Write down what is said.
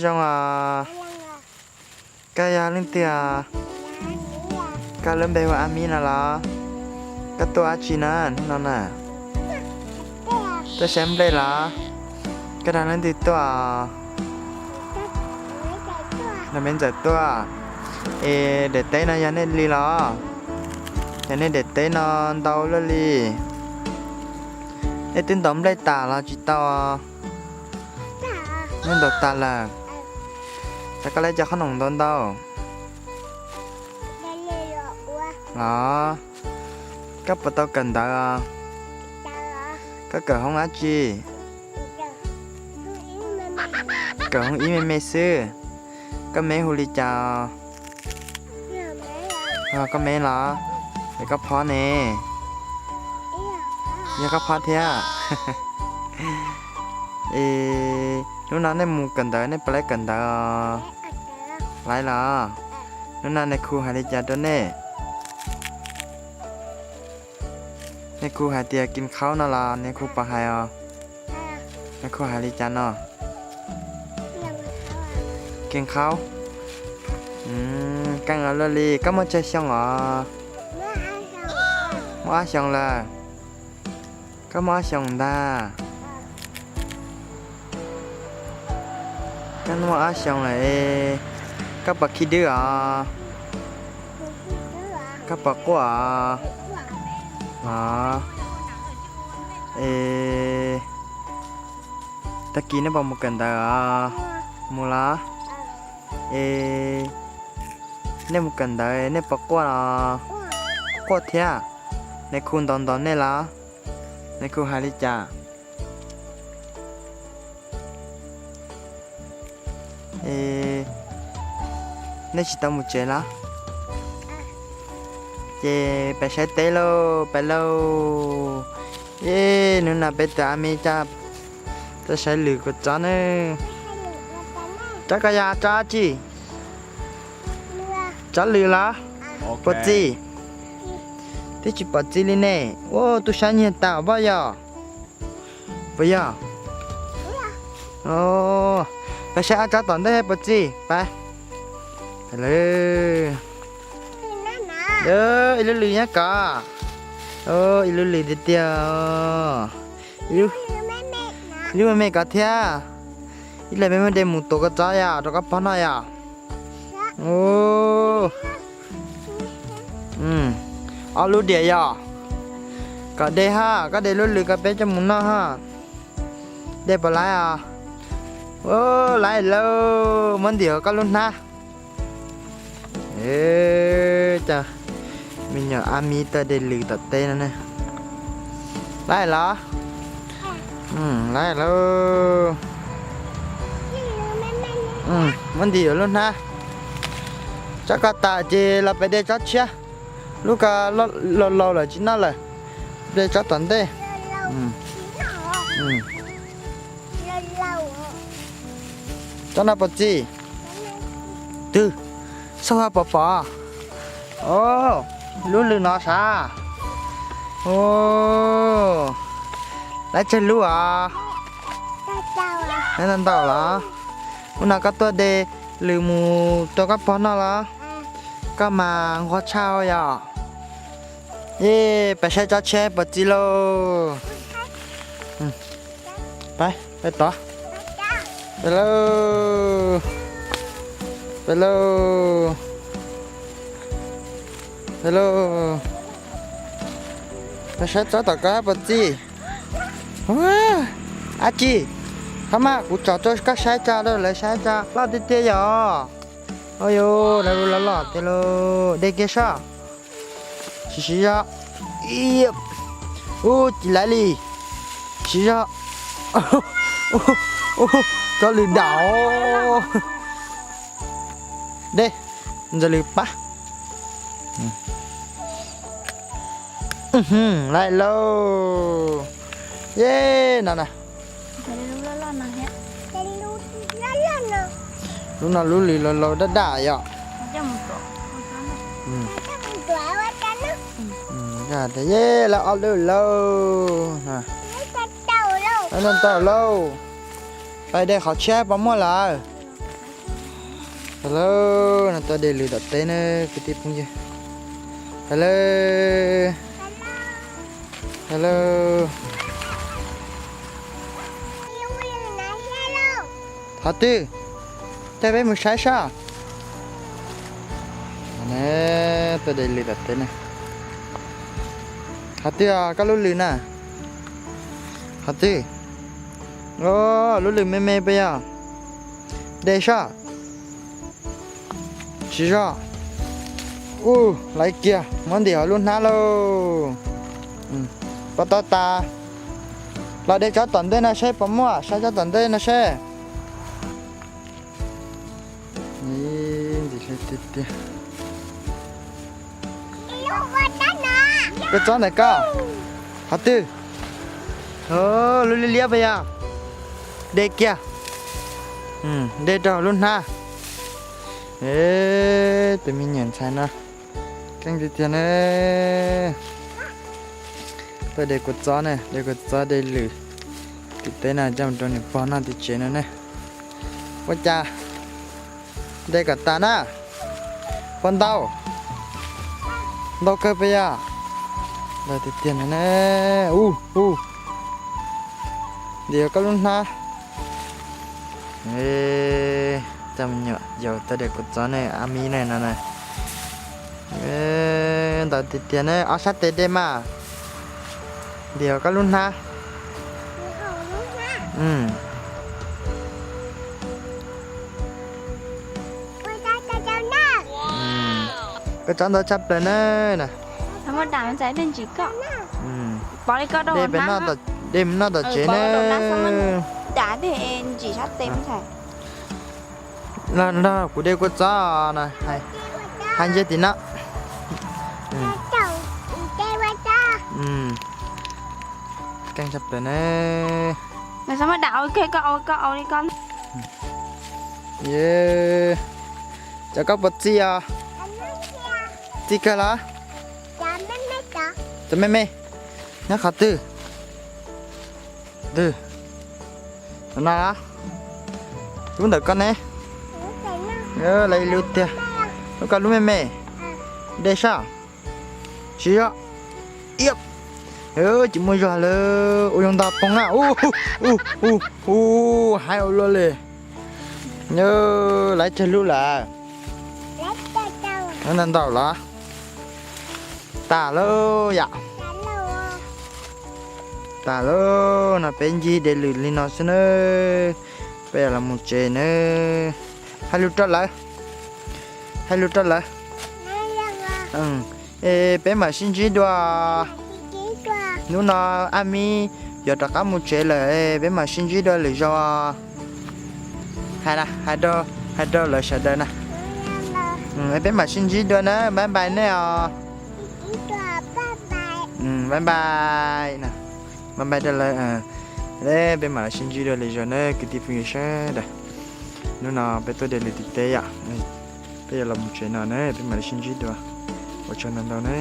Zoo os. Koj yog leej twg os? Koj lub npe hu Ab Mib no los? Koj tuaj dab tsi na hnub no na? Tuaj saib nplej los? Koj nrog leej twg tuaj? Nrog me ntxawm tuaj. Es daim teb no yog nej li los? Yog nej daim teb no ntau luaj li. Nej twb ntaus nplej tas los tsis tau? Nej ntaus tas lawm. Cas koj lawv cov qhob noom ntau ntau los? Koj puas tau kawm ntawv os? Koj kawm hoob dab tsi? Kawm hoob ib me me xwb. Koj me hu li cas? Koj me los? Es koj phob ne? Yog koj phob thiab. Es hnub no nej mus kawm ntawv, nej puas laiv kawm ntawv os? Laiv los? Hnub no niag khu hais li cas rau nej? Niag khu hais tias kis khaub no los niag khu puas hais os? Niag khu hais li cas no? Kis khaub. Keej luaj li. Koj muaj tsawg xyoo os? Muaj ob xyoos lawm. Koj muaj ob xyoos ntag. Koj muaj ob xyoos lawm. Koj puas khib dwb os? Koj puas quaj os? Os. Es tag kis nej puas mus kawm ntawv os? Mus los? Es nej mus kawm ntawv nej puas quaj os? Quaj thiab. Niag khu ntaus ntaus nej los? Niag khu hais li cas? Es nej tsis tau mus tsev los? Ces peb saib teb lauj, peb lauj. Hnub no peb tus Ab Mib coj tuaj saib lwm kuv tsob ne. Tsob ko yog tsob tsi? Tsob lwm los? Puas txi? Twb tsis pom txi li ne. Ua, tub sab nyiag tas poj yog? Puas yog? Peb saib ob tsob tom ntej puas txi, peb. Ib lub lwm nyob kod. Ib lub lwm tiag tiag. Ib lub me me kod thiab. Ib lwm peb muab de mus tuav koj tsob yom, rau koj pog noj yom. Ob lub diam yom. Kom de ha, koj de lub lwm koj peb coj mus noj ha. De puas laiv os? Laiv lauj, muab ntim koj lub hnab. Cas me nyuam Ab Mib tuaj de lwm tom teb no ne. Laiv los? Laiv lauj. Muab ntim yuav lub hnab. Tsob ko tas ces los peb de tsob tshiab. Lub ko laus laus lawm tsis noj lawm. De tsob tom ntej. Tsob no puas txi? Twg? Xauj ha pom pom. Lub lwm no sav. Laiv tsawg lub os? Laiv ntau ntau los? Hnub no koj tuaj de lwm mus rau koj pog noj los? Koj mas nquag tshaj yom. Peb saib tsob tshiab puas txi lauj. Peb, peb tod. Peb lauj. Peb lauj. Peb lauj. Peb saib tsob tom ko puas txi. Ab tsi, thov mas kuv tsom rau koj saib tso, rau lawv saib tso, loj tiag tiag yom. Ua yuv, lawv lub loj loj tiag lauj, de kiag soj. Siv siv zog. Ub, tsis laiv li. Siv zog. Tsob lwm dam. De, ntxawg lwm pab. Laiv lauj. Ye, no na. Lub no lub lwm laus laus daj daj yom. Ye, lawv ob lub lauj. Lawv ntau lauj. Pais de qhov tshiab puas muaj lawm? Hello, no tuaj de lwm tom teb na kwv tij phooj ywg. Hello. Hello. Qhov twg? Coj peb mus saib soj. Tuaj de lwm tom teb na. Qhov twg os, koj lub lwm na? Qhov twg? Lub lwm me me puas yog? De soj. Tsis zoo. Ua, laiv kiag, muab ntim hauv lub hnab lauj. Pov tau tas. Los de tsob tom ntej no seb puas muaj, saib tsob tom ntej no seb. Ntxim hlub tiag tiag. Koj tsob ntawm koj. Qhov twg? Lub liab liab puas yog? De kiag. De rau hauv lub hnab. Tus me nyuam ntxhais no keej tiag tiag na. Tuaj de kua txob na, de kua txob de lwm tim teb no coj mus rau niam pog noj tim tsev no ne. Ua cas de kom tas na. Puas ntau? Ntau kawg puas yog? Ntau tiag tiag no ne. Ua, ua, ntim koj lub hnab. Coj me nyuam yaus tuaj de kua txob ne, ab mi ne no na. Ntau tiag tiag ne, ob sab tes de mas. Ntim koj lub hnab. Koj tsob ntau tshaj plaws na. De mus noj tom tsev na. Los kuv de kua txob no, hais ntsia tim no. Keej tshaj plaws na. Cov koj puas txi os? Txi kawg los? Cov me me nyob qhov twg? Twg? No, lub ntawm koj ne. Lawv ib lub tiag. Lub koj lub me me. De soj. Tsis zoo. Iab. Tsis muaj zog lawm, ua zoo ntog poob na. Ub, ub, ub, haib ua luaj li. Lawv tsawg lub lawm? Ntau ntau los? Tas lawm yom. Tas lawm no peb ncig de lwm li no xwb nawb. Peb yuav los mus tsev nawb. Hais lus rau lawv. Hais lus rau lawv. Es peb mam sib ntsib dua. Hnub no ab mi yuav rov qab mus tsev lawm, peb mam sib ntsib dua lwm zaus. Hais, hais rau lawv sawv daws na. Peb mam sib ntsib dua na, bye bye nej os. Bye bye na. Bye bye rau lawv. Peb mam sib ntsib dua lwm zaus na kwv tij phooj ywg sawv daws. Hnub no peb tuaj de lwm tim teb yom. Peb yuav los mus tsev no na, peb mam sib ntsib dua. Ua tsaug ntau ntau na.